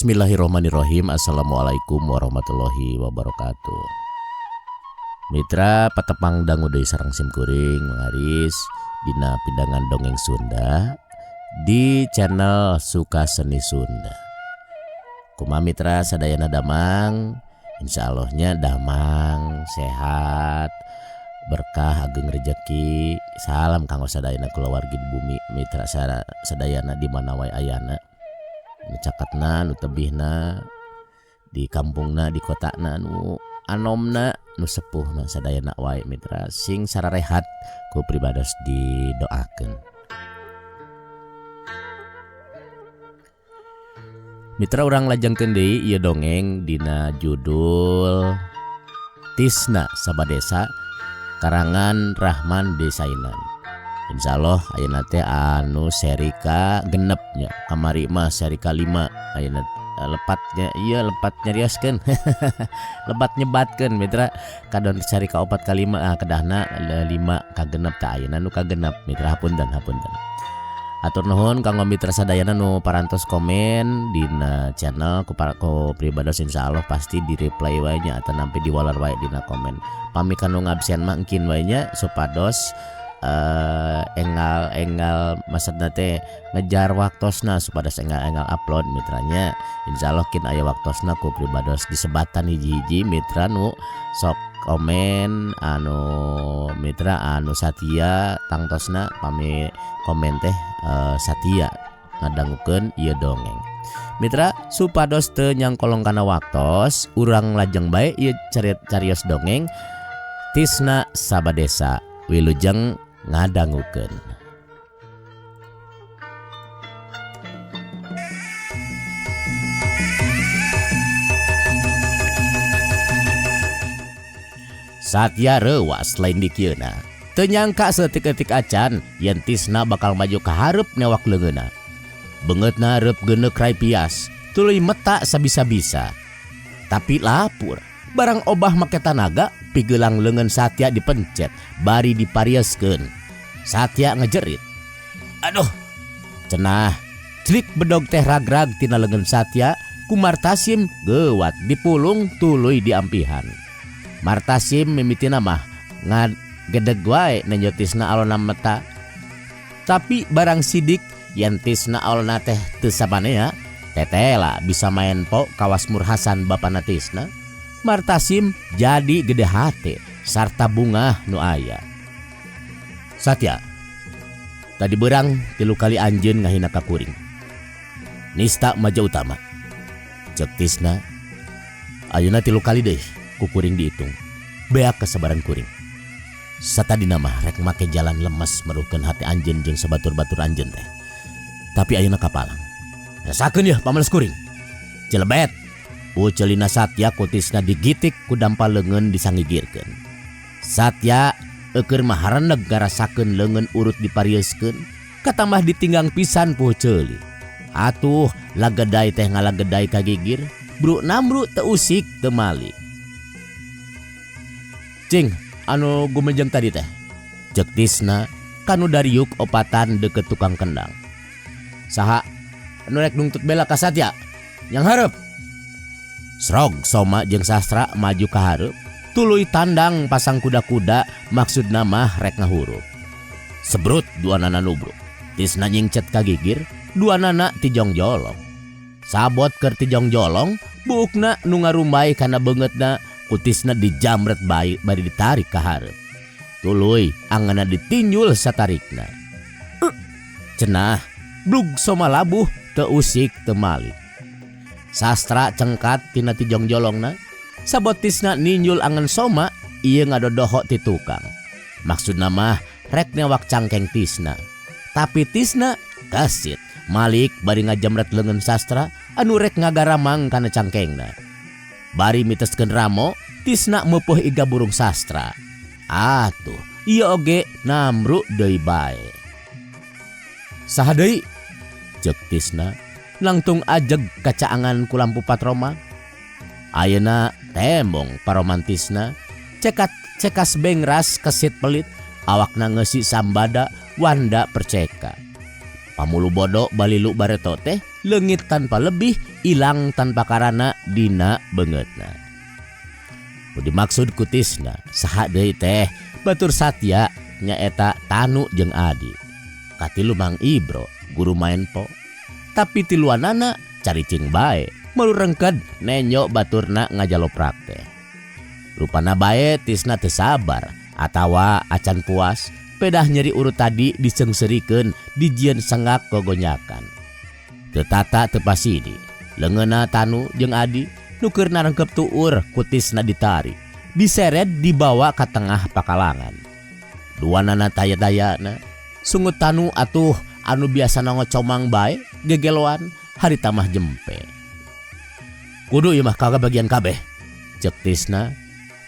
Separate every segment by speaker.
Speaker 1: Bismillahirrahmanirrahim. Assalamualaikum warahmatullahi wabarakatuh. Mitra patepang dangu deui sareng simkuring Mang Aris dina pindangan dongeng Sunda di channel Suka Seni Sunda. Kumaha mitra sadayana damang? Insya Allahnya damang, sehat, berkah, ageng rejeki. Salam kanggo sadayana kulawargi di bumi mitra sadayana di mana wae ayana. Nu caketna, nu tebihna, di kampungna, di kotana, nu anomna, nu sepuhna, sadayana wae mitra sing sararehat ku pribados didoakeun. Mitra urang lajengkeun deui ieu dongeng dina judul Tisna Sabadesa karangan Rahman Desainan. Insyaallah ayeuna teh anu seri ka genepnya, kamari mah seri ka 5 ayeuna lepatnya, iya lepat nyarioskeun lepat nyebatkeun mitra kadon seri ka 4 ka 5, kedahna 5 ka genep tah ayeuna nu ka genep mitra. Hapunten hapunten. Atur nuhun kanggo mitra sadayana nu parantos komen dina channel ku ku pribados, insyaallah pasti di reply wae nya atau nampi diwalar wae dina komen. Pami kanu ngabsen mah engkin wae nya supados engal-engal maksudna teh ngejar waktosna supados engal-engal upload mitranya. Insyaallah kin aya waktosna ku pribados disebatan hiji-hiji mitra nu sok komen anu mitra anu satia tangtosna pami komen teh satia ngadangukeun ieu dongeng. Mitra supados teu nyangkolong kana waktos, urang lajeng bae ieu carios dongeng Tisna Sabadesa. Wilujeng ngadangukeun. Satya reuwas lain dikieuna. Teu nyangka saeutik-eutik acan yen Tisna bakal maju ka hareup newak leungeunna. Beungeutna reup geuneuk rai pias, tuluy meta sabisa-bisa. Tapi lapur, barang obah make tanaga, pigelang leungeun Satya dipencet, bari diparieskeun. Satya ngejerit. Aduh, cenah, celik bedog teh ragrag tina leungeun Satya, ku Martasim geuwat dipulung tuluy diampihan. Martasim mimitina mah ngagedeg wae nenjo Tisna alona meta. Tapi barang sidik yen Tisna alona teh teu sabanea, tetela bisa maen po kawas Murhasan bapana Tisna. Martasim jadi gede hate sarta bungah nu aya. Satya, tadi berang 3 kali anjeun ngahina ka kuring. Nista maja utama. Ceuk Tisna, ayeuna 3 kali deui ku kuring diitung. Beak kesabaran kuring. Satadina mah rek make jalan lemes meruhkeun hati anjeun jeung sabatur-batur anjeun teh. Tapi ayeuna kapalang. Rasakeun yeuh pamales kuring. Celebet. Ucelina Satya ku Tisna digitik ku dampal leungeun disangigirkeun. Satya eueur mah hareneg ngarasakeun leungeun urut diparieuskeun, katambah ditinggang pisan puh ceuli. Atuh lagedai teh ngalagedai ka gigir, bru namru teu usik teu mali. Cing, anu gumejeng tadi teh. Ceuk Tisna kanu dariuk opatan deket tukang kendang. Saha anu rek nungtut bela ka Satya? Yang hareup. Srog Soma jeung Sastra maju ka hareup, tuluy tandang pasang kuda-kuda maksudna mah rek ngahurup. Sebrut duanana nubruk. Tisna nyingcet ka gigir, duanana tijongjolong. Sabot keur tijongjolong, buukna nu ngarumbay kana beungeutna ku Tisna dijamret bae bari ditarik ka hareup. Tuluy anganna ditinjul satarikna. Cenah, blug Soma labuh teu usik teu malik. Sastra cengkat tina tijongjolongna, sabot Tisna ninjul angan Soma, ieu ngadodoho ti tukang. Maksudna mah rek newak cangkeng Tisna. Tapi Tisna kesit, malik bari ngajamret leungeun Sastra anu rek ngagaramang kana cangkengna. Bari miteskeun ramo, Tisna meupuh iga burung Sastra. Atuh, ieu oge namru deui bae. Saha deui? Ceuk Tisna langtung ajeg kacaangan ku lampu patroma. Ayeuna tembong paromantisna, cekat cekas bengras kesit pelit, awakna ngeusi sambada wanda perceka. Pamulu bodo balilu bareto teh Leungit tanpa lebih, ilang tanpa karana dina beungeutna. Nu dimaksud ku Tisna saha deui teh batur Satya nyaeta Tanu jeung Adi. Katilu Mang Ibro guru maen po. Tapi tiluanana caricing bae melurengked nenjo baturna ngajaloprak teh. Rupana bae Tisna teu sabar atawa acan puas pedah nyeri urut tadi diseungseurikeun dijieun sengak gogonyakan. Teu tata teu pasidi leungeunna Tanu jeung Adi nu keur narengkep tuur ku Tisna ditarik diseret dibawa ka tengah pakalangan. Duanana taya-dayana sungut Tanu atuh anu biasana ngocomang bae gegeloan harita mah jempe. Kudu ieu mah kagak bagian kabeh ceuk Tisna.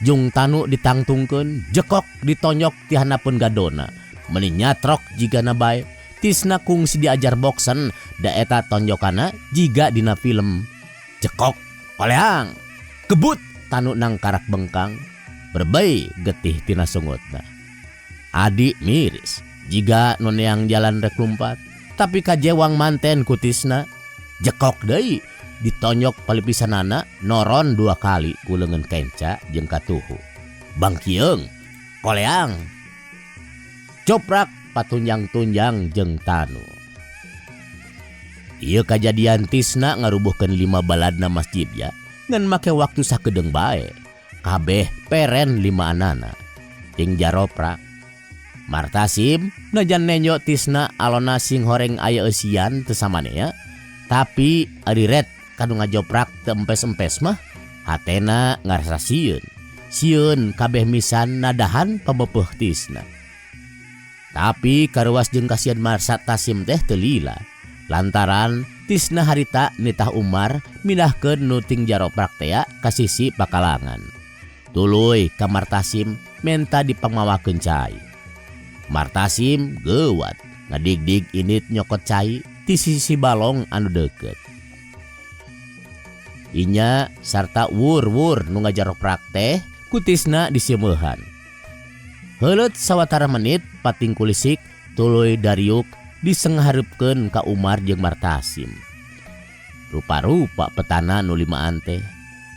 Speaker 1: Jung Tanu ditangtungkeun jekok ditonyok ti handapeun gadona meuni nyatrok jigana bae. Tisna kungsi diajar boksen da eta tonjokana jiga dina film. Jekok koleang kebut Tanu nangkarak bengkang berbei getih tina sungutna. Adi miris jiga nu neang jalan rek lumpat tapi kajewang manten ku Tisna. Jekok deui ditonyok palipisanana noron 2 kali ku leungeun kenca jeung katuhu. Bangkieung koleang coprak patunjang-tunjang jeung Tanu. Ieu kajadian Tisna ngarubuhkeun 5 baladna masjid ya ngan make waktu sakedeung bae. Kabeh peren 5 anana ting jaroprak. Martasim najan nenjo Tisna alona sing horeng aya eusian teu samanea tapi ari ret kanu ngajoprak teu empes-empes mah hatena ngarasa sieun. Sieun kabeh misan nadahan pamepeuh Tisna. Tapi karuas jeung kasihan Marsa Tasim teh teu lila lantaran Tisna harita nitah Umar mindahkeun nu ting jaroprak tea ka sisi pakalangan. Tuluy ka Martasim menta dipangmawakeun cai. Martasim geuwat ngadigdig init nyokot cai ti sisi balong anu deukeut. Inya sarta wur-wur nu ngajaroprak teh ku Tisna disieumehan. Heuleut sawatara menit pating kulisik tuluy dariuk disenghareupeun ka Umar jeung Martasim. Rupa-rupa petana nu limaan teh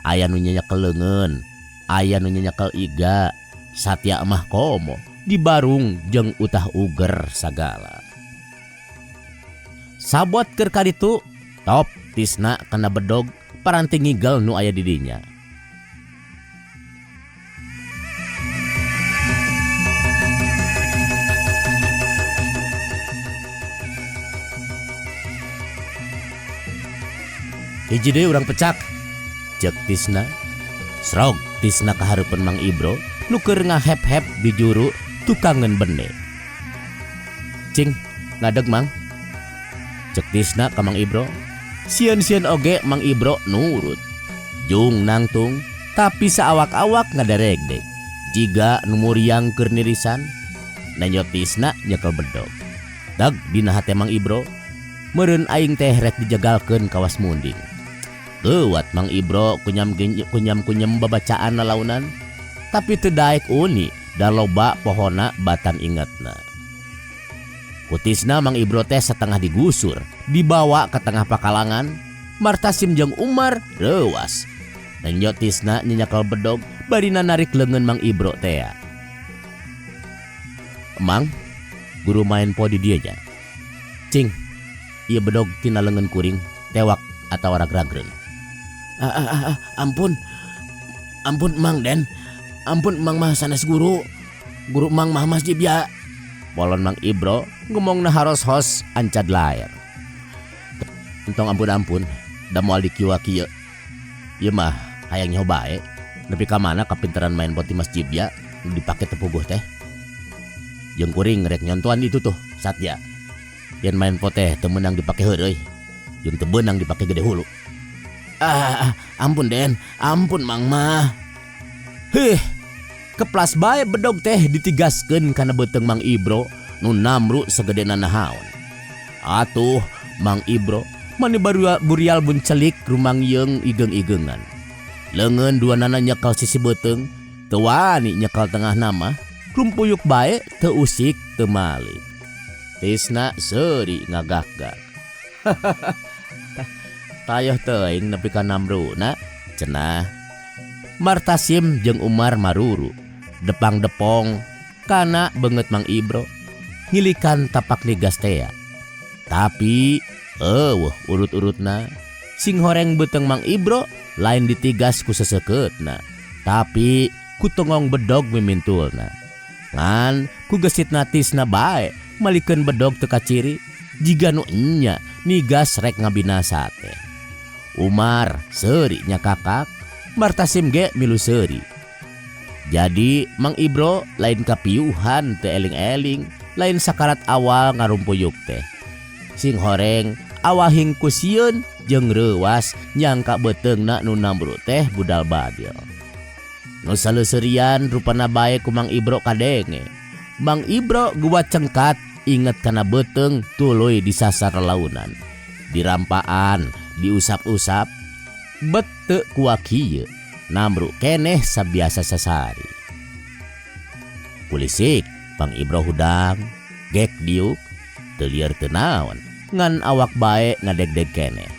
Speaker 1: aya nu nyenyekel leungeun, aya nu nyenyekel iga, Satya mah komo dibarung jeung utah uger sagala. Sabot keur kaditu top Tisna kana bedog paranti ngigel nu aya di dinya. Hiji deui urang pecak ceuk Tisna. Srog Tisna kahareupeun Mang Ibro nu keur ngahep-hep di juru tukangeun bende. Cing ngadeg Mang ceuk Tisna ka Mang Ibro. Sieun-sieun oge Mang Ibro nurut. Jung nangtung tapi saawak-awak ngadaregdeg jiga nu muriang keur nirisan. Nenjo Tisna nyekel bedog. Dag dina hate Mang Ibro meureun aing teh rek dijagalkeun kawas munding. Geuwat Mang Ibro kunyam-kunyam babacaan lalaunan tapi teu daek uni da loba pohona batan ingetna. Ku Tisna Mang Ibro teh setengah digusur dibawa ke tengah pakalangan. Martasim jeung Umar reuas. Nenjo Tisna nyenyekel bedog barina narik leungeun Mang Ibro tea. Mang, guru main po di dieu nya. Cing, ieu bedog tina leungeun kuring tewak atawa ragragreun. Ampun. Ampun Mang Den. Ampun Mang mah sanes guru. Guru Mang mah masjid ya. Bolon Mang Ibro ngomongna haros-hos ancad laer. Entong ampun-ampun, da moal dikiwa kieu. Ieu mah hayang nyaho bae. Nepi ka mana kapinteran main poti masjid ya dipake tepuguh teh. Jeung kuring rek nyontoan itu tuh Satya. Yen main poteh teu meunang dipake heureuy. Jeung teu beunang dipake gede hulu. Ampun Den, ampun Mang mah. Heh, keplas bae bedog teh ditigaskeun kana beuteung Mang Ibro nu namru sagede nanahaon. Atuh Mang Ibro mani burial buncelik rumang yeung igeung-igeungan. Leungeun dua nana nyekel sisi beuteung, teu wani nyekel tengah nama, rumpuyuk bae teu usik teu malik. Tisna seuri ngagak-gak. Tayoh teuing nepi ka namruna cenah. Martasim jeung Umar maruru depang-depong kana beungeut Mang Ibro ngilikan tapak nigas tea. Tapi eueuh urut-urutna sing horeng beuteung Mang Ibro lain ditigas ku sesekeutna tapi ku tongong bedog mimintulna. Ngan ku gesitna tisna bae malikeun bedog teu kaciri jiga nu enya nigas rek ngabinasa teh. Umar seuri nya kakak, Martasim ge milu seuri. Jadi Mang Ibro lain kapiuhan teu eling-eling, lain sakarat awal ngarumpuyuk teh. Sing horeng awahing ku sieun jeung reuwas nyangka beuteungna nu namru teh budal badil. Nu saleuserian rupana bae ku Mang Ibro kadenge. Mang Ibro gua cengkat inget kana beuteung tuluy disasar launan. Dirampaan, diusap-usap, bet teu kuak kieu. Namru keneh sabiasa sasari. Kulisik Mang Ibro hudang, gek diuk, teu lieur teu naon, ngan awak bae ngadegdeg keneh.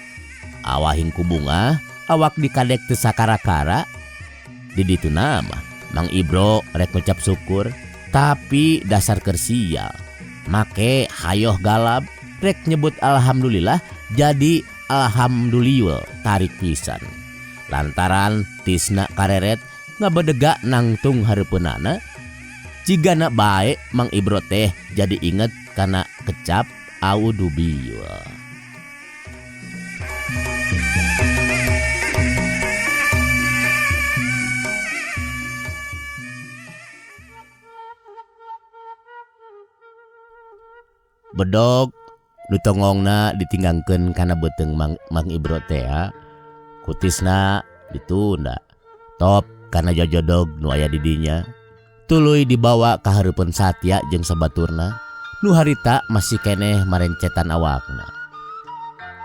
Speaker 1: Awahing ku bungah, awak dikadek teu sakara-kara. Di ditu nama Mang Ibro rek ngucap syukur, tapi dasar keur sial. Make hayoh galab rek nyebut alhamdulillah jadi alhamdulillah tarik pisan. Lantaran tisna kareret ngabedega nangtung hareupeunana, jigana bae Mang Ibro teh jadi inget kana kecap audubiwa. Bedog nu tongongna ditinggangkeun kana beuteung Mang Ibro teh kutisna ditunda top kana jojodog nu aya di dinya tuluy dibawa ka hareupeun Satya jeung sabaturna nu harita masih keneh marencetan awakna.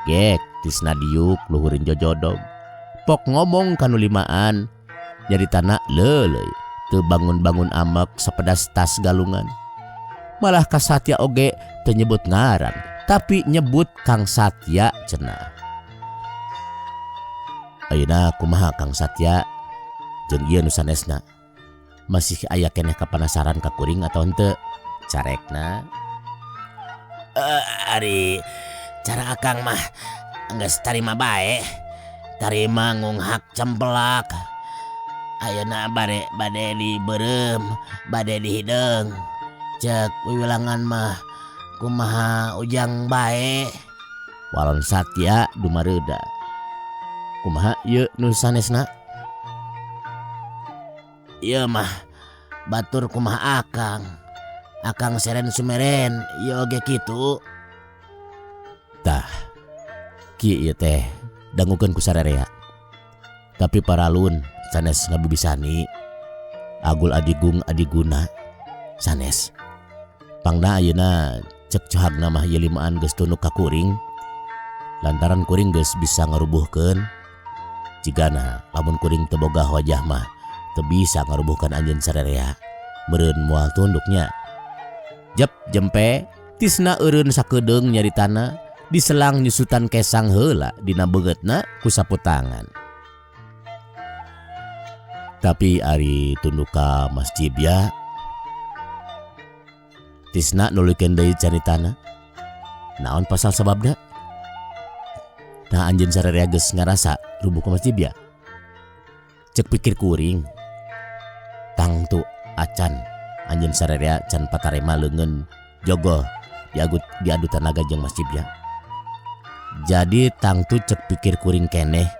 Speaker 1: Gek tisna diuk luhureun jojodog pok ngomong ka nu limaan nyaritana leuleuy teu bangun-bangun amek sapedas tas galungan. Malah ka Satya oge teu nyebut ngaran tapi nyebut Kang Satya cenah. Ayeuna kumaha Kang Satya jeung ieu nu sanesna? Masih aya keneh kapanasaran ka kuring atawa henteu? Carekna. Ari cara akang mah geus tarima bae. Tarima ngunghak cempelak. Ayeuna bade dibeureum, bade dihideung. Cek wiwilangan mah kumaha ujang bae. Walon Satya dumareuda. Kumaha ieu nu sanesna? Ieu mah batur kumaha akang. Akang seren sumeren ieu oge kitu. Tah kieu ieu teh dangukeun ku sarerea. Tapi paralun sanes ngabibisani agul adigung adiguna sanes. Pangna ayeuna cek cohagna mah ieu limaan geus tunduk ka kuring. Lantaran kuring geus bisa ngarubuhkeun. Jigana lamun kuring teu boga wajah mah teu bisa ngarubuhkeun anjeun sarerea. Meureun moal tunduknya. Jep jempe tisna eureun sakedeung nyaritana diselang nyusutan kesang heula dina beungeutna ku sapu tangan. Tapi ari tunduk ka masjid ya tisna nuluykeun deui caritana. Naon pasal sababna? Nah anjeun sarerea geus ngarasa rubuh ka masjid ya. Cek pikir kuring tangtu acan anjeun sarerea can patarema leungeun jogoh diadu tanaga jeung masjid ya. Jadi tangtu cek pikir kuring keneh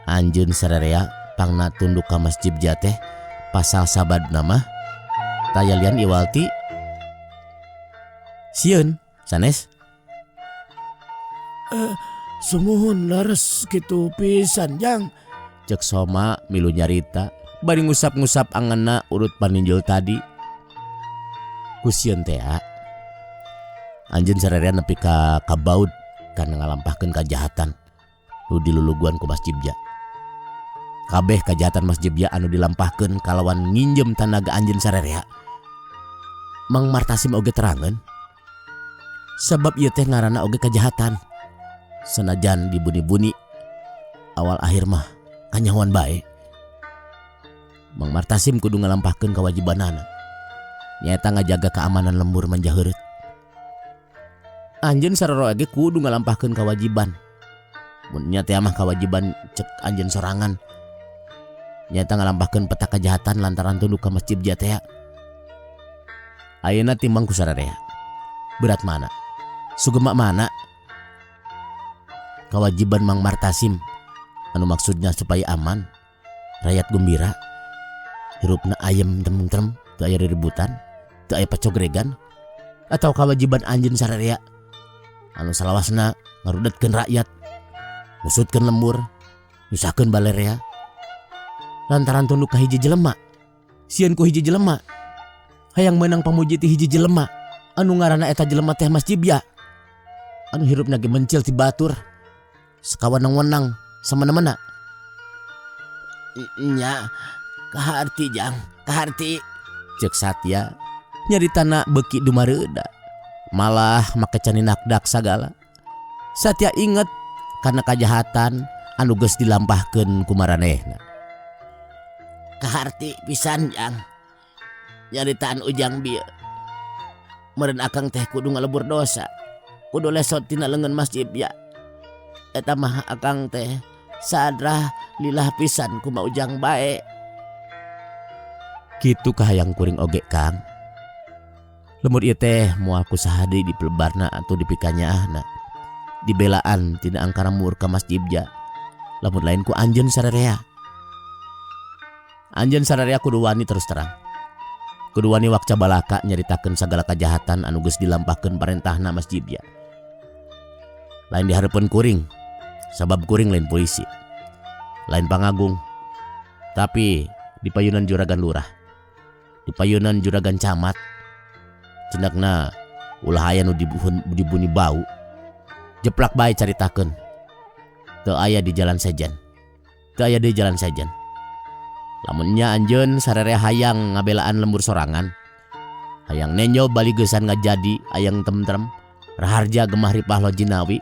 Speaker 1: anjeun sarerea pangna tunduk ka masjid ja teh pasal sababna mah tayalian iwalti sieun sanes.
Speaker 2: Sumuhun leres kitu pisan jang.
Speaker 1: Cek Soma milu nyarita bari ngusap-ngusap angeuna urut paninjul tadi. Ku sieun teh anjeun sarerea nepi ka kabaud kana ngalampahkeun kajahatan nu diluluguan ku Masjid Ja. Kabeh kajahatan Masjid Ja anu dilampahkeun kalawan nginjem tanaga anjeun sarerea. Mang Martasim oge terangeun sebab ieu teh ngaranna oge kajahatan. Senajan dibuni-buni Awal akhir mah kanyahoan bae. Mang Martasim kudu ngalampahkeun kawajibanana. Nyaeta ngajaga keamanan lembur Manjaheureut. Anjeun saroro ge kudu ngalampahkeun kawajiban. Mun nya teh mah kawajiban cek anjeun sorangan. Nyaeta ngalampahkeun peta kejahatan lantaran tunduk ka Masjid Jatea. Ayeuna timbang ku sararea. Berat mana? Sugema mana? Kawajiban Mang Martasim anu maksudnya supaya aman, rakyat gembira, hirupna ayem tentrem, teu aya riributan, teu aya pacogregan, atau kewajiban anjeun sararea anu salawasna ngarudetkeun rakyat, ngusutkeun lembur, nyusahkeun balerea lantaran tunduk ka hiji jelema, sieun ku hiji jelema, hayang meunang pamuji ti hiji jelema anu ngaranna eta jelema teh Mas Jibya, anu hirupna ge mencil ti batur, sakawenang-wenang samana-mana. Nya kaharti jang, kaharti, cek Satya nyaritana beuki dumareuda, malah make caninakdak sagala. Satya inget kana kajahatan anu geus dilampahkeun ku maranehna. Kaharti pisan jang, nyaritaan ujang bieu. Meureun akang teh kudu ngalebur dosa, kudu lesot tina leungeun Mas Jibya. Eta mah akang teh sadrah lillah pisan kuma ujang bae. Kitu kahayang kuring oge Kang. Lembur ieu teh moal ku saha deui dipelebarna atau dipikanyaahna. Dibelaan tina angkara murka Mas Jibja. Lamun lain ku anjeun sararea. Anjeun sararea kudu wani terus terang. Kudu wani wakca balaka nyaritakeun sagala kajahatan anu geus dilampahkeun parentahna Mas Jibja. Lain dihareupeun kuring, sabab kuring lain polisi, lain pangagung, tapi di payunan juragan lurah, di payunan juragan camat, cendakna ulah aya nu dibuni bau, jeplak bae caritakeun. Teu aya di jalan sejen, teu aya di jalan sejen. Lamun nya anjeun sararea hayang ngabelaan lembur sorangan, hayang nenjo baligesan ngajadi ayang tentrem, raharja gemah ripah loh jinawi.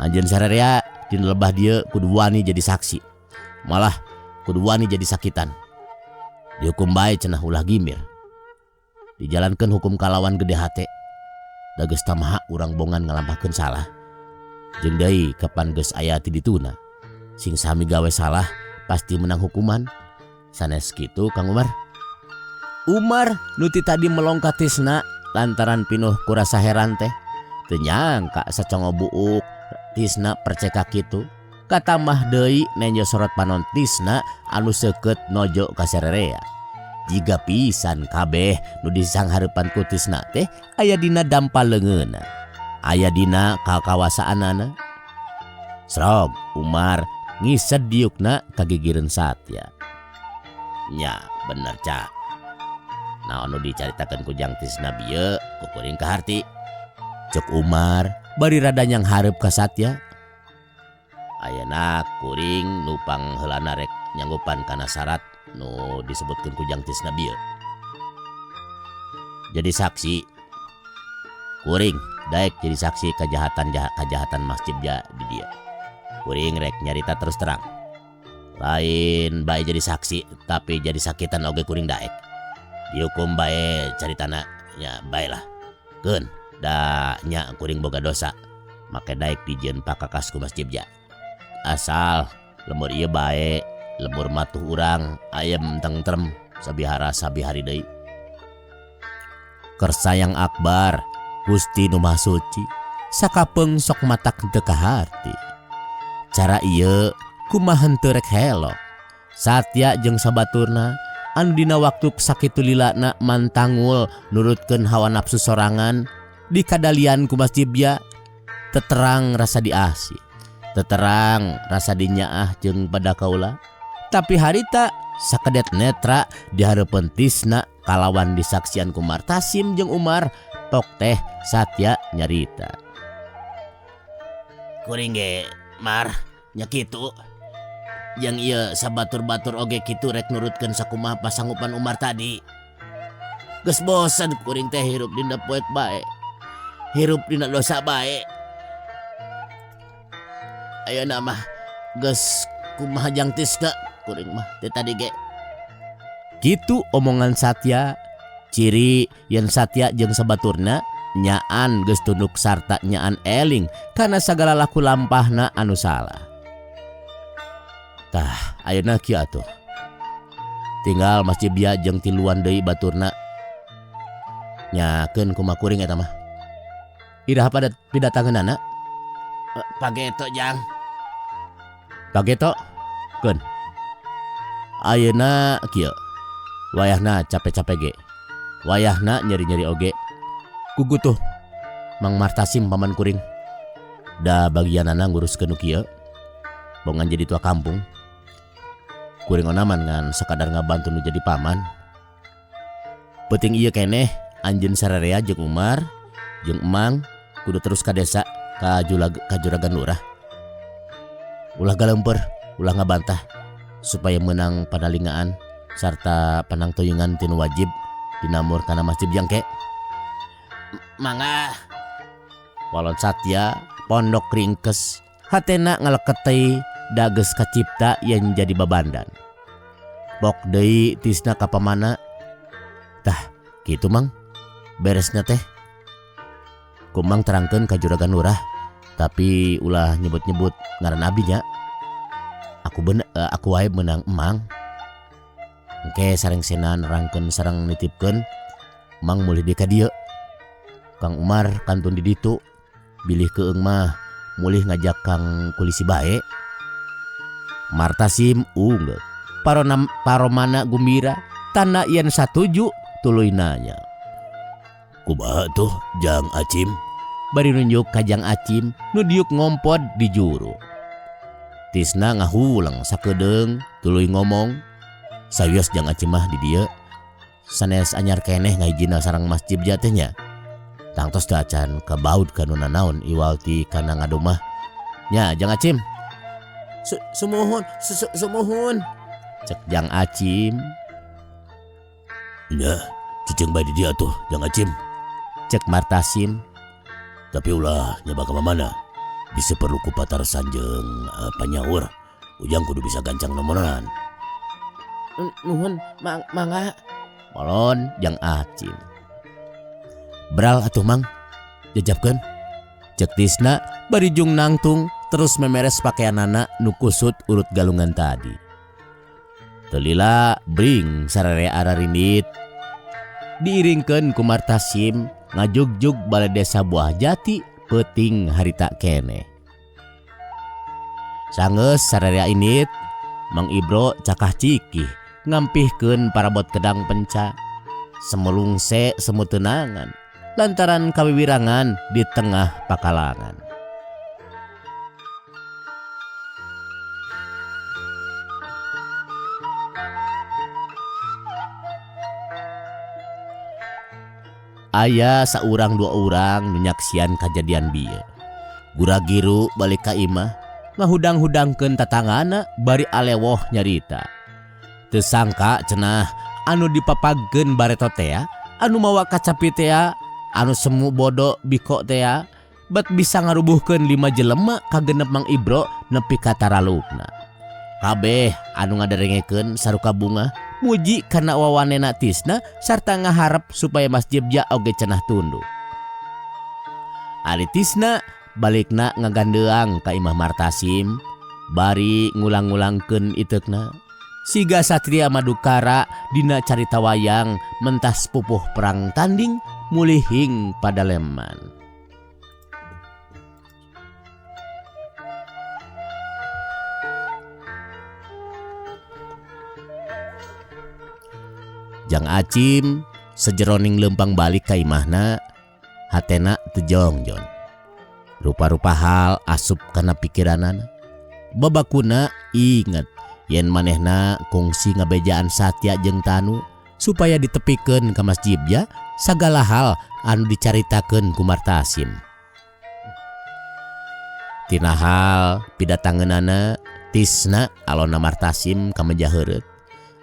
Speaker 1: Anjeun sararea dina lebah dieu kudu wani jadi saksi, malah kudu wani jadi sakitan. Dihukum bae cenah ulah gimir. Dijalankeun hukum kalawan gede hate. Da geus tamaha urang bongan ngalampahkeun salah. Jeung deui kapan geus aya ti dituna. Sing sami gawe salah pasti menang hukuman. Sanes kitu Kang Umar. Umar nu ti tadi melongka Tisna lantaran pinuh ku rasa heran teh. Teu nyangka sacongo buuk Tisna perceka kitu. Katamah deui nenjo sorot panon Tisna anu seukeut nojo ka sarerea. Jiga pisan kabeh nu disanghareupan ku Tisna teh aya dina dampa leungeunna, aya dina kakawasaanana. Srog Umar ngised diukna kagigireun Satya. Nya bener ca. Naon nu dicaritakeun ku Jang Tisna bieu ku kuring kaharti. Cek Umar bari rada nyanghareup ka Satya. Ayeuna kuring nu pangheulana rek nyanggupan kana syarat nu disebutkeun ku Jang Tisna bieu. Jadi saksi kuring daek jadi saksi kejahatan Mas Jibja di dia. Kuring rek nyarita terus terang. Lain bae jadi saksi tapi jadi sakitan oge kuring daek. Dihukum bae caritana nya bae lah. Keun da nya kuring boga dosa make daek dijieun pakakas ku Mas Jibja. Asal lembur ieu bae lembur matuh urang ayem tentrem sabihara sabihari deui. Kersayang akbar Gusti nu Maha Suci sakapeung sok matak teu kaharti. Cara ieu kumaha henteu rek helok. Satya jeung sabaturna anu dina waktu sakitu lilana mantangul nurutkeun hawa nafsu sorangan dikadalian ku Mas Jibja teterang rasa diasi, teterang rasa dinyaah jeung pada kaula. Tapi harita sakedet netra dihareupeun Tisna kalawan disaksian ku Martasim jeung Umar tok teh Satya nyarita. Kuring ge Mar nya kitu. Jeung ieu sabatur-batur oge kitu rek nurutkeun sakumaha pasanggupan Umar tadi. Geus bosen kuring teh hirup dina poek bae. Hirup dina dosa bae. Ayeuna mah Geus kumaha jang Tisna kuring mah teh tadi ge. Kitu omongan Satya, ciri yen Satya jeung sabaturna nyaan geus tunduk sarta nyaan eling kana sagala laku lampahna anu salah. Tah, ayeuna kieu atuh. Tinggal Mas Jibya jeung tiluan deui baturna. Nyakeun kumaha kuring eta mah. Iraha pada pidatangeunana? Pageto jang. Pageto keun. Ayeuna kieu. Wayahna capek-capek ge. Wayahna nyeri-nyeri oge. Kugutuh Mang Martasim paman kuring. Da bagianana nguruskeun nu kieu. Bongan jadi tua kampung. Kuring onaman ngan sakadar ngabantu nu jadi paman. Peuting ieu keneh anjeun sararea jeung Umar jeung Emang kudu terus ka desa ka juragan lurah. Ulah galemper, ulah ngabantah supaya menang panalingaan sarta panangtoyungan tinu wajib dinamur kana masjid jangke. Mangga. Walon Satya pondok ringkes hatena ngaleketei dages kacipta yen jadi babandan. Bok deui Tisna ka pamana. Tah, kitu Mang. Beresna teh. Kumang terangkeun ka juragan lurah, tapi ulah nyebut-nyebut ngaran abdi nya. Aku wae meunang Emang. Engke sarengsena nerangkeun sareng nitipkeun Mang mulih deui ka dieu. Kang Umar kantun di ditu, bilih keung mah mulih ngajak Kang Kulisi bae. Martasim ungeuk. Paromana gumbira, tanda yen satuju tuluy nanya. Kumaha tuh Jang Acim? Bari nunjuk ka Jang Acim nu diuk ngompod di juru. Tisna ngahulang sakedeung tuluy ngomong, sawios Jang Acim mah di dieu sanes anyar keneh ngahijina sareng Masjid teh nya. Tangtos teu acan kabaud ka nu nanaon iwal ti kana ngadumah. Nya Jang Acim. Sumuhun, sumuhun. Cek Jang Acim. Nya, cicing bae di dieu atuh Jang Acim. Cek Martasim. Tapi ulah nyoba ka mana. Bisa perlu ku patarosan jeung panyaur. Ujang kudu bisa gancang nomoran. Nuhun, mangga. Molon Jang Acim. Bral atuh Mang, jajabkeun. Cek Tisna bari jung nangtung terus memeres pakaianana nu kusut urut galungan tadi. Telila bring sararea ararindit. Diiringkeun ku Martasim ngajugjug bale desa Buah Jati peuting harita keneh. Sanggeus sararea indit, Mang Ibro cakah cikih ngampihkeun parabot kedang penca. Semelungse semu tenangan lantaran kawiwirangan di tengah pakalangan. Aya saurang dua urang menyaksian kajadian bieu. Gura-giru balik ka imah, ngahudang-hudangkeun tatangana bari alewoh nyarita. Teu sangka cenah anu dipapagkeun bareto tea, anu mawa kacapi tea, anu semu bodo biko tea, bet bisa ngarubuhkeun 5 jelema kagenep Mang Ibro nepi ka taralukna. Kabeh anu ngadarengekeun saruka bunga muji kana wawanena Tisna sarta ngaharep supaya Mas Jibja oge cenah tunduk. Ari Tisna balikna ngagandeang ka imah Martasim bari ngulang-ngulangkeun iteukna. Siga Satria Madukara dina carita wayang mentas pupuh perang tanding mulihing padaleman. Jang Acim sejeroning lempang balik ka imahna, hatena teu jongjon. Rupa-rupa hal asup kana pikiranana. Babakuna inget yen manehna kungsi ngabejaan Satya jeung Tanu supaya ditepikeun ka Mas Jibja sagala hal anu dicaritakeun ku Martasim. Tina hal pidatangeunana Tisna alona Martasim ka meja heureut.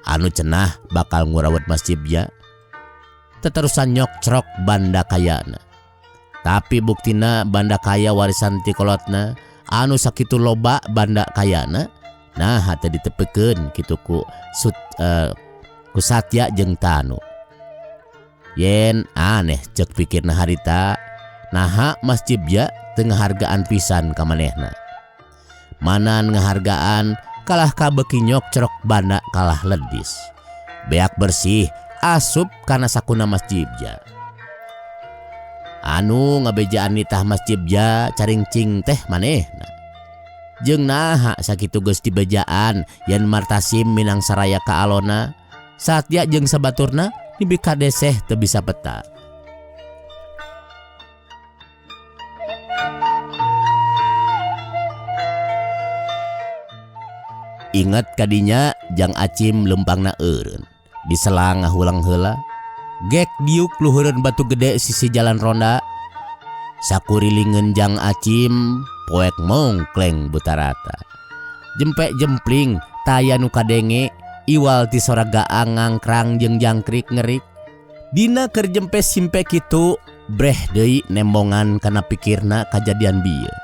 Speaker 1: Anu cenah bakal ngurawat Mas Jibja. Teterusan nyokcrok banda kayana. Tapi buktina banda kaya warisan ti kolotna Anu sakitu loba banda kayana nah teu ditepikeun kitu ku sut, ku Satya jeung Tanu. Yen aneh cek pikirna harita naha Mas Jibja teu ngahargaan pisan ka manehna. Manan ngahargaan kalah ka beuki nyokcrok banda kalah ledis. Beak bersih asup kana sakuna Mas Jibja. Anu ngabejaan nitah Mas Jibja caringcing teh manehna. Jeung naha sakitu geus dibejaan yen Martasim minang saraya ka alona, Satya jeung sabaturna dibikadeseh teu bisa peta. Ingat kadinya jang Acim lempangna eureun. Diselang ngahulang heula. Gek diuk luhureun batu gede sisi jalan ronda. Sakurilingeun jang Acim poek mongkleng butarata. Jempek jempling taya nu kadenge iwal ti sora gaang ngangkrang jeung jangkrik ngerik. Dina keur jempe simpe kitu breh deui nembongan kana pikirna kajadian bieu.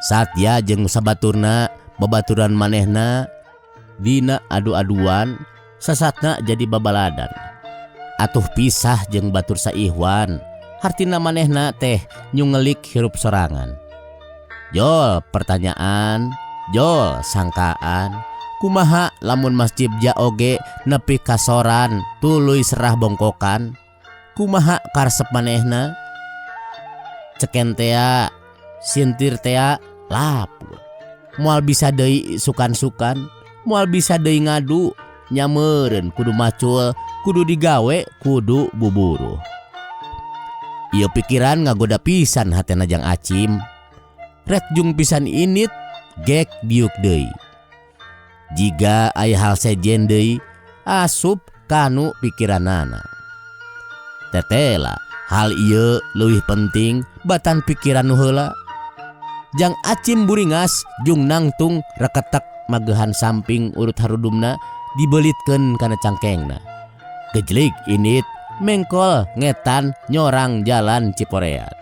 Speaker 1: Satya jeung sabaturna babaturan manehna dina adu-aduan sasatna jadi babaladan. Atuh pisah jeung batur saihwan, hartina manehna teh nyungelik hirup sorangan. Jol pertanyaan, jol sangkaan, kumaha lamun Mas Jibja oge nepi kasoran tuluy serah bongkokan, kumaha karesep manehna? Ceken tea, sintir tea, lapur. Moal bisa deui sukan-sukan, moal bisa deui ngadu, nyameureun kudu macul, kudu digawe, kudu buburuh. Ieu pikiran ngagoda pisan hatena jang Acim. Rek jung pisan init, gek diuk deui. Jiga aya hal sejen deui, asup kanu pikiranana. Tetela, hal ieu leuwih penting batan pikiran nu heula. Jang Acim buringas jung nangtung reketek magehan samping urut harudumna dibelitkeun kana cangkengna. Gejlig init mengkol ngetan nyorang jalan Ciporeat.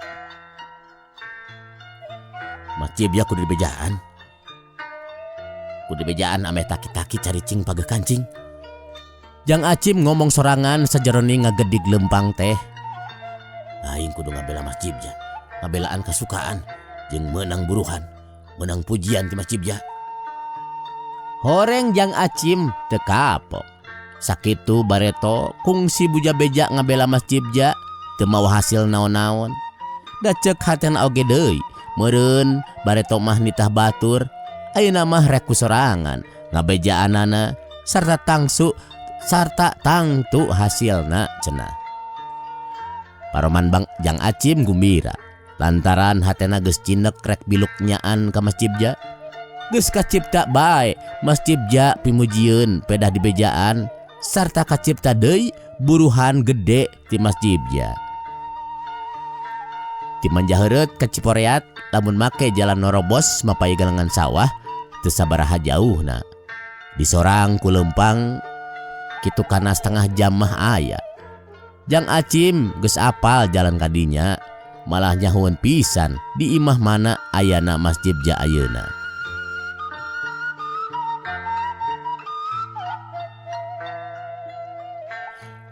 Speaker 1: Mas Jibja kudu dibejaan. Kudu dibejaan ameh taki-taki caricing pageh kancing. Jang Acim ngomong sorangan sajerone ngagedig lempang teh. Aing kudu ngabela Mas Jibja, ngabelaan kasukaan jeung meunang buruhan, meunang pujian ti Mas Jibja. Horeng Jang Acim teu kapok. Sakitu bareto kungsi buja beja ngabela Mas Jibja teu mawa hasil naon-naon. Da ceuk hatena oge deui, meureun bareto mah nitah batur, ayeuna mah rek ku sorangan ngabejaanana sarta tangsu sarta tangtu hasilna cenah. Paroman Bang Jang Acim gumbira lantaran hatena geus cinek rek biluk nyaan ka Mas Jibja. Geus kacipta bae Mas Jibja pimujieun pedah dibejaan sarta kacipta deui buruhan gede ti Mas Jibja. Ti Manjaheureut ka Ciporeat lamun make jalan norobos mapay galengan sawah teu sabaraha jauhna. Disorang ku leumpang kitu kana setengah jam mah aya. Jang Acim geus apal jalan kadinya, malah nyahueun pisan di imah mana ayana Mas Jibja ayeuna.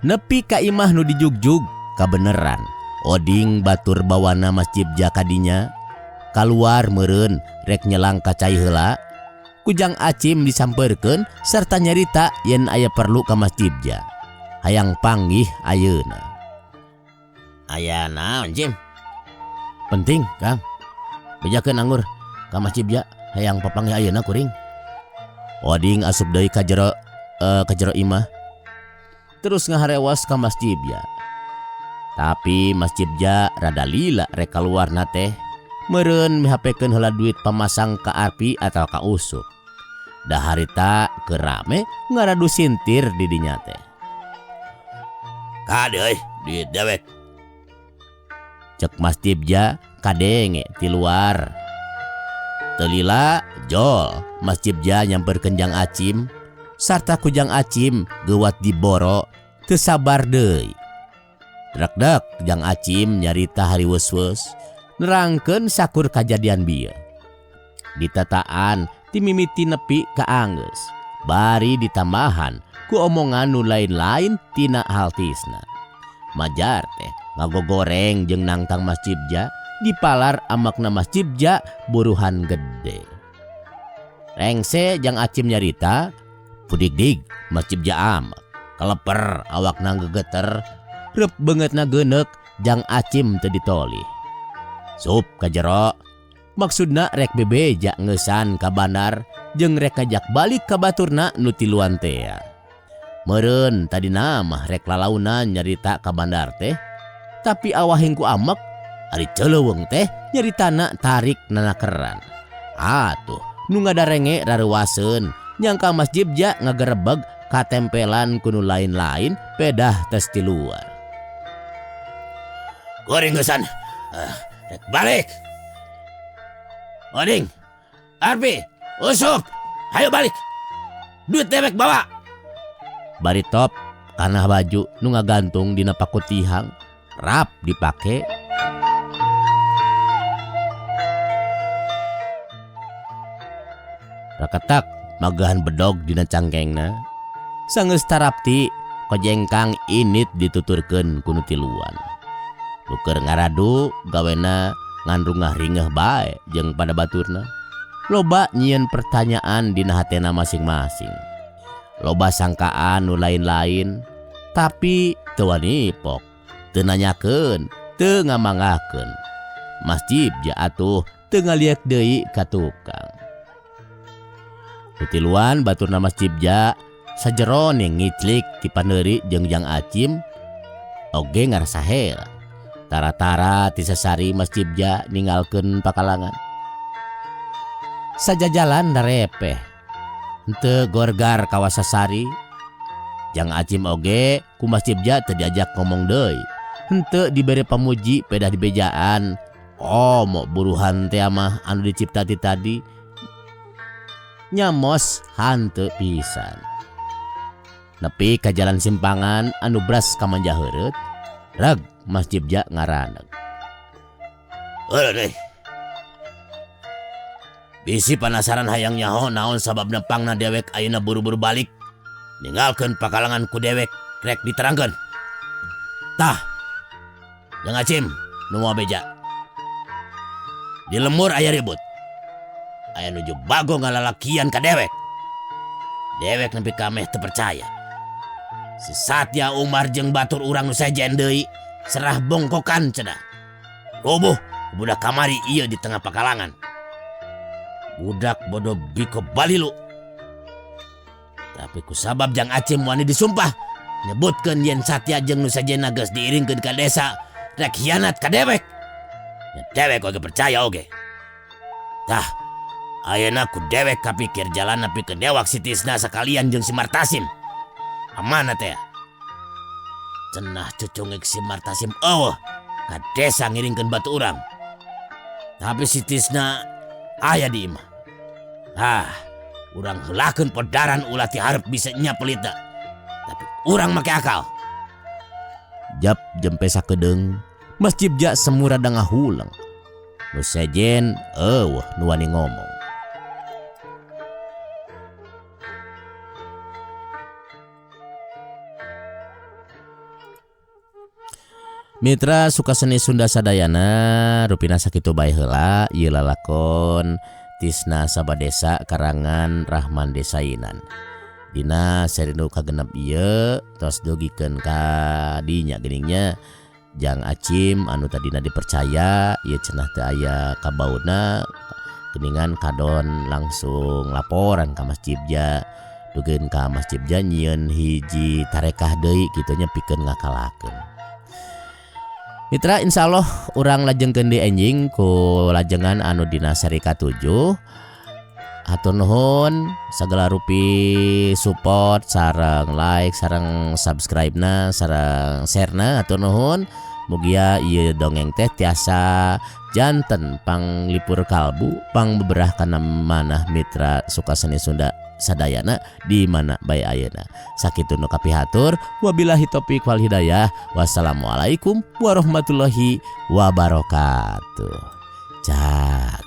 Speaker 1: Nepi ka imah nu dijugjug kabeneran. Oding batur bawana Mas Jibja kadinya kaluar meureun rek nyelang ka cai heula. Ku Jang Acim disampeurkeun sarta nyarita yen aya perlu ka Mas Jibja. Hayang panggih ayeuna. Aya naon, Jim? Penting, Kang. Bejakeun anggur ka Mas Jibja hayang papanggih ayeuna kuring. Oding asup deui ka jero imah. Terus ngaharewas ka Mas Jibja. Tapi Mas Jibja rada lila rek kaluarna teh. Meureun mihapekeun heula duit pamasang ka Arpi atau ka Usup. Da harita keur rame ngaradu sintir di dinya teh. Kade euy, duit dewek. Cek Mas Jibja kadenge ti luar. Teu lila jol Mas Jibja nyamperkeun Jang Acim sarta ku Jang Acim geuwat diboro teu sabar deui. Drekdek Jang Acim nyarita hariweus-weus nerangkeun sakur kajadian bieu. Ditataan ti mimiti nepi ka anggeus. Bari ditambahan ku omongan nu lain-lain tina hal Tisna. Majar teh ngagogoreng jeung nangtang Mas Cipja dipalar amakna Mas Cipja buruhan gede. Rengse jang Acim nyarita pudigdig Mas Cipja amek. Keleper awakna gegeter reup beungeutna geuneuk jang Acim teu ditolih. Sup ka jero maksudna rek bebeja ngeusan ka bandar jeung rek ngajak balik ka baturna nu tiluan tea. Meureun tadina mah rek lalaunan nyarita ka bandar teh, tapi awahing ku amek ari celeuweung teh nyaritana tarik nanakeran. Atuh nu ngadarenge rareuwaseun nyangka Mas Jibja ngagerebeg katempelan ku nu lain-lain pedah tes ti luar. Goreng geusan, rek balik. Oding, Arpi, Usup, ayo balik. Duit dewek bawa. Bari top kanah baju nu ngagantung dina paku tihang rap dipake. Raketak magahan bedog dina cangkengna. Sanggeus tarapti kojengkang init dituturkeun ku nu tiluan. Nu keur ngaradu gawena ngan rungah-ringeh bae jeung pada baturna. Loba nyieun pertanyaan dina hatena masing-masing. Loba sangkaan nu lain-lain, tapi teu wani pok, teu nanyakeun, teu ngamangakeun. Mas Jibja atuh teu ngaliek deui ka tukang. Nu tiluan baturna Mas Jibja sajeroning ngiclik ti paneuri jeung Jang Acim oge ngarasa hera. Tara-tara ti sasari Mas Jibja ninggalkeun pakalangan. Sajajalan darepeh. Henteu gorgar kawasasari. Jang Acim oge ku Mas Jibja teu diajak ngomong deui. Henteu dibere pamuji pedah dibejaan. Komo buruhan teh mah anu dicipta ti tadi. Nyamos hanteu pisan. Nepi ka jalan simpangan anu bras ka Manjaheureut, reg Mas Jibja ngaraneg. Heureut euy. Bisi panasaran hayang nyaho naon sababna pangna dewek ayeuna buru-buru balik. Ninggalkeun pakalangan ku dewek rek diterangkeun. Tah. Jang Acim nu moal beja. Di lemur aya ribut. Aya nuju bago ngalalakian ka dewek. Dewek nepi ka meh teu percaya. Si Satya Umar jeung batur urang nu sejen deui serah bongkokan cenah. Rubuh budak kamari ieu di tengah pakalangan. Budak bodoh biko balilu. Tapi kusabab Jang Acim wani disumpah nyebutkeun yen Satya jeung nu sejenna geus diiringkeun ka desa rek hianat ka dewek. Nya dewek oge percaya oge. Tah, ayeuna ku dewek kapikir jalan nepi ke dewak si Tisna sakalian jeung si Martasim. Amana teh? Cenah cucungek si Martasim eueuh ka desa ngiringkeun batu urang. Tapi si Tisna aya di imah. Ah, urang heulakeun podaran ulah ti hareup bisa nya pelita. Tapi urang make akal. Jap jempe sakedeung, Mas Jibja semu rada ngahuleng. Nu sejen eueuh nu wani ngomong. Mitra Sukaseni Sunda sadayana rupina sakitu bae heula ieu lalakon Tisna Sabadesa karangan Rahman Desainan. Dina seri nu kagenep ieu tos dugikeun ka dinya geuning nya Jang Acim anu tadina dipercaya ieu cenah teu aya kabauna geuningan kadon langsung laporan ka Mas Jibja dugeun ka Mas Jibja nyieun hiji tarekah deui kitu nya pikeun ngakalakeun. Mitra insyaallah urang lajengkeun di enjing ku lajengan anu dina seri ka-7. Hatur nuhun sagala rupi support sareng like sareng subscribe-na sareng share-na hatur nuhun. Mugia ieu dongeng teh tiasa janten panglipur kalbu pangbeberah kana manah mitra Sukaseni Sunda sadayana di mana bae ayeuna. Sakitu nu kapihatur, wabillahi taufik wal hidayah. Wassalamualaikum warahmatullahi wabarakatuh. Cah.